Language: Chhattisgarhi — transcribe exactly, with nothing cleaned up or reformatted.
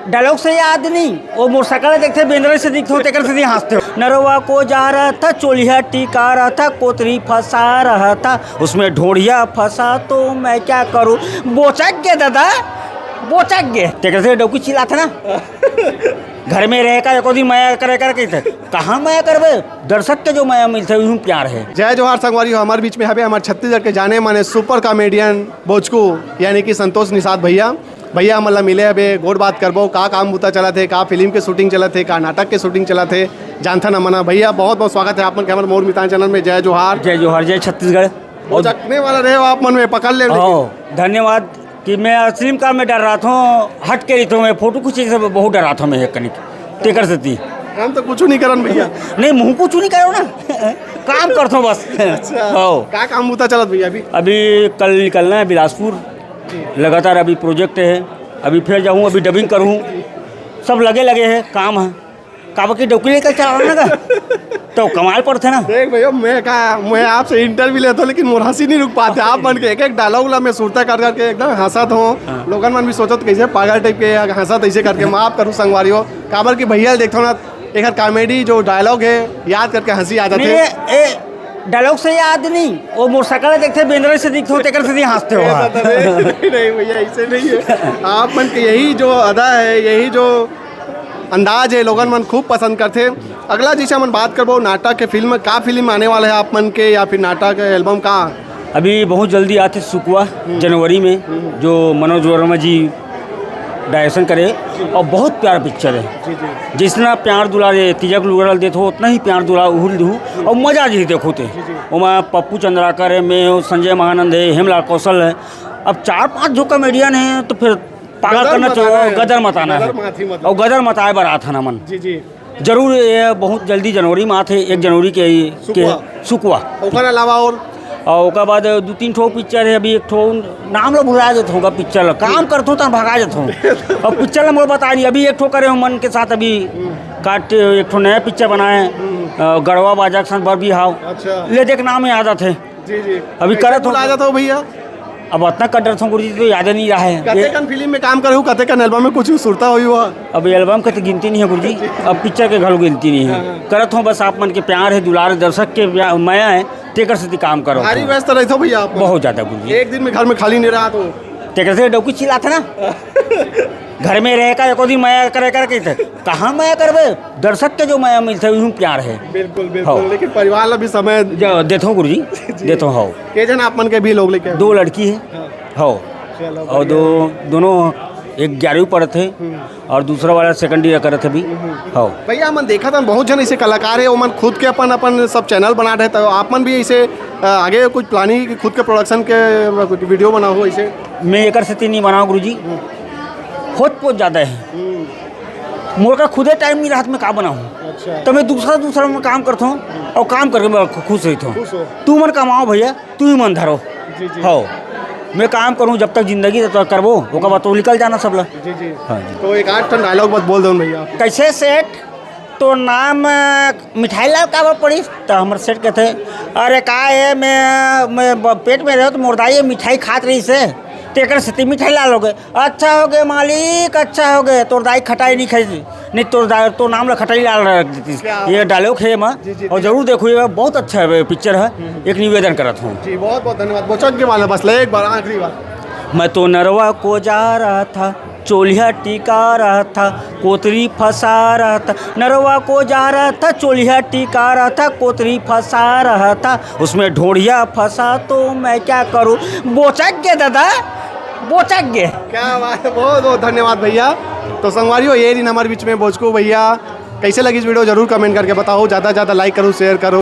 डायलॉग से याद नहीं, वो मोटरसाइकिल देखते बेंदरे से दिखते हो, तेकर से नहीं हंसते हो। नरवा को जा रहा था, चोलिया टिका रहा था, कोतरी फंसा रहा था, उसमें ढोढ़िया फंसा तो मैं क्या करूं। बोचक गे दादा, बोचक गे। तेकर से डौकी चिल्लात हे ना, घर में रहे का एको दिन मया करे कर कहिथे। कहाँ मया करबे? दर्शक के जो मया मिलथे, उही प्यार है। जय जोहार संगवारी हो, हमारे बीच में हबे हमारे छत्तीसगढ़ के जाने माने सुपर कॉमेडियन बोचकू, यानी कि संतोष निषाद भैया। भैया हमन ला मिले हबे, गोठ बात करबो, का काम बूता चलत हे, का फिल्म के शूटिंग चलत हे, का नाटक के शूटिंग चलत हे, जानथन हमन ह। भैया बहुत बहुत स्वागत है आप मन के हमर मोर मितान चैनल में। जय जोहार। जय जोहार, जय छत्तीसगढ़। बोचकने वाला रहे हो आप मन में, पकड़ ले। हाँ, धन्यवाद। कि मैं असली काम में डर्राथों, हट के रहिथों, मैं फोटो खींचे से बहुत डर्राथों मैं एक कनिक, तेकर सेती। हम तो कुछ नहीं करन भैया। नहीं, मुँह कुछ नहीं करो ना, काम करथों बस। अच्छा। हाँ। का काम बूता चलत भैया अभी? अभी कल निकलना है बिलासपुर, लगातार अभी प्रोजेक्ट है, अभी फिर जाऊँ, अभी डबिंग करूँ, सब लगे लगे है काम है। काबर कि डौकी लेकर चलावना ना का, तो कमाल पड़थे ना। देख भैया, मैं का, मैं आपसे इंटरव्यू लेता हूँ, लेकिन मोर हंसी नहीं रुक पाते। आप मन के एक एक डायलॉग ला मैं सुरता कर करके एकदम हंसत हूँ। हाँ। लोगन मन भी सोचत कैसे पागल टाइप के हंसत ऐसे करके। माफ करूँ संगवारी हो, काबर कि भैया देखता हूँ ना, एक कॉमेडी जो डायलॉग है, याद करके हंसी आ जाते। नहीं, ए, डायलॉग से याद नहीं, वो मोटरसाइकिल देखते बेंदरे से दिखते हो, तेकर से नहीं हंसते हो। ए, हाँ। दादा, नहीं, नहीं भैया, ऐसे नहीं है। आप मन के यही जो अदा है, यही जो अंदाज है, लोगन मन खूब पसंद करथे। अगला जैसे हमन बात करबो नाटक के, फिल्म, का फिल्म आने वाला है आप मन के, या फिर नाटक एल्बम का? अभी बहुत जल्दी आथे सुकवा, हम्म। जनवरी में, हम्म। जो मनोज वर्मा जी डायरेक्शन करे, जी। और बहुत प्यारा पिक्चर है। जी, जी। जितना प्यार दुलार ये तिजक लुगरल देत हो, उतना ही प्यार दुलार उहुल दू, हम्म। और मजा जी देखो ते। जी, जी। ओमा पप्पू चंद्राकर है, मैं हूँ, संजय महानंद है, हेमलाल कौशल है। अब चार पांच जो कॉमेडियन हैं, तो फिर पागल गदर करना मचाना चाहिए, है। गदर मचाना गदर है। माथी मतलब। और गदर मचाए बर आथन हमन। जी, जी। जरूर, ये बहुत जल्दी जनवरी में आथे, एक जनवरी के, के सुकवा। सुकवा। ओकर अलावा और? और ओकर बाद दू तीन ठो पिक्चर है, अभी एक ठो नाम ला भुला जात होगा पिक्चर ला, काम करत हो त भगा जात हो। और पिक्चर ला मोला बता नहीं, अभी एक ठो करे हो मन के साथ, अभी हम्म। काट एक ठो नया पिक्चर बनाए, हम्म। अ, गढ़वा बाजा के साथ बर बिहाव। अच्छा। ले देख नाम याद आथे। जी, जी। अभी कैसे करत हो। भुला जात हो भैया? अब अतना कर डरथों गुरुजी, तो याद नहीं रहा है। कते ये कन फिल्म में काम करे हो, कते कन एल्बम में कुछ सुरता होई हुआ? अब एल्बम के तो गिनती नहीं है गुरुजी, अब पिक्चर के घलो गिनती नहीं है। हाँ, हाँ। करत हो बस आप मन के प्यार है, दुलार है, दर्शक के प्या-, मया है, तेकर सेती काम करो। भारी व्यस्त रहते हो भैया आप। बहुत ज्यादा गुरुजी। एक दिन में घर में खाली नहीं रहा तो। तेकर से डौकी चिल्लात हे ना। घर में रहे का एको दिन मया करे कर कहिथे। कहाँ मया करबे? दर्शक के जो मया मिलथे, उही प्यार है। बिल्कुल, बिल्कुल। हाँ। लेकिन परिवार ला भी समय ज-, देथो गुरुजी, जी। देथो, हाँ। के जन आप मन के भी लोग लेके? दो लड़की है। हाँ। हाँ। चलो, और बढ़िया। दो, दोनों एक ग्यारहवीं पढ़त हे हम्म। और दूसरा वाला सेकंड ईयर करत हे अभी। हम्म। हाँ। भैया, हमन देखत हन बहुत जन ऐसे कलाकार है, ओमन खुद के अपन, अपन सब चैनल बना रहे, तो आप मन भी ऐसे, अ, आगे कुछ प्लानिंग कि खुद के प्रोडक्शन के, अ, कुछ वीडियो बनाओ ऐसे? मैं एकर सेती नहीं बनाओ गुरुजी, हम्म। होच पोच ज्यादा है। हम्म। मोर का खुदे टाइम नहीं रहत, मैं का बनाऊँ? अच्छा। तो मैं दूसरा, दूसरा में काम करता हूँ और काम करके मैं खु-, खुश रहता हूँ। खुश हो। तू मन कमाओ भैया, तू ही मन धरो। जी, जी। हो, मैं काम करूँ जब तक जिंदगी तब तक करबो, ओकर बाद तो निकल जाना सब ला। जी, जी। हाँ जी। तो एक आध ठन डायलॉग बस बोल दो भैया। कैसे सेठ, तोर नाम, अ, मिठाई लाल काबर पड़िस? तो हमर सेठ कहते, "अरे का है, मैं, मैं ब-, पेट में रहो तो मोर दाई ये मिठाई खात रही से, तेकर सेती मिठाई लाल हो गए।" अच्छा हो गए मालिक, अच्छा हो गए, तोर दाई खटाई नहीं खाई, नहीं तोर दा-, तोर नाम ला खटाई लाल रख देती। क्या ये बात। डायलॉग है एमा, जी, जी, और जी। जरूर देखो, ये बहुत अच्छा है, पिक्चर है, हम्म। एक निवेदन करत हूँ। जी, बहुत बहुत धन्यवाद। बोचक के वाला बस ले एक बार, आखिरी बार। मैं तो नरवा को जा रहा था, चोलिया टिका रहा था, कोतरी फंसा रहा था, नरवा को जा रहा था, चोलिया टिका रहा था, कोतरी फंसा रहा था, उसमें ढोढ़िया फंसा तो मैं क्या करूँ, बोचक गे दादा। बोचक गे। क्या बात है, बहुत बहुत धन्यवाद भैया। तो संगवारी हो, ये दिन हमारे बीच में बोचकू भैया। कैसे लगी इस वीडियो, जरूर कमेंट करके बताओ, ज़्यादा से ज़्यादा लाइक करो, शेयर करो।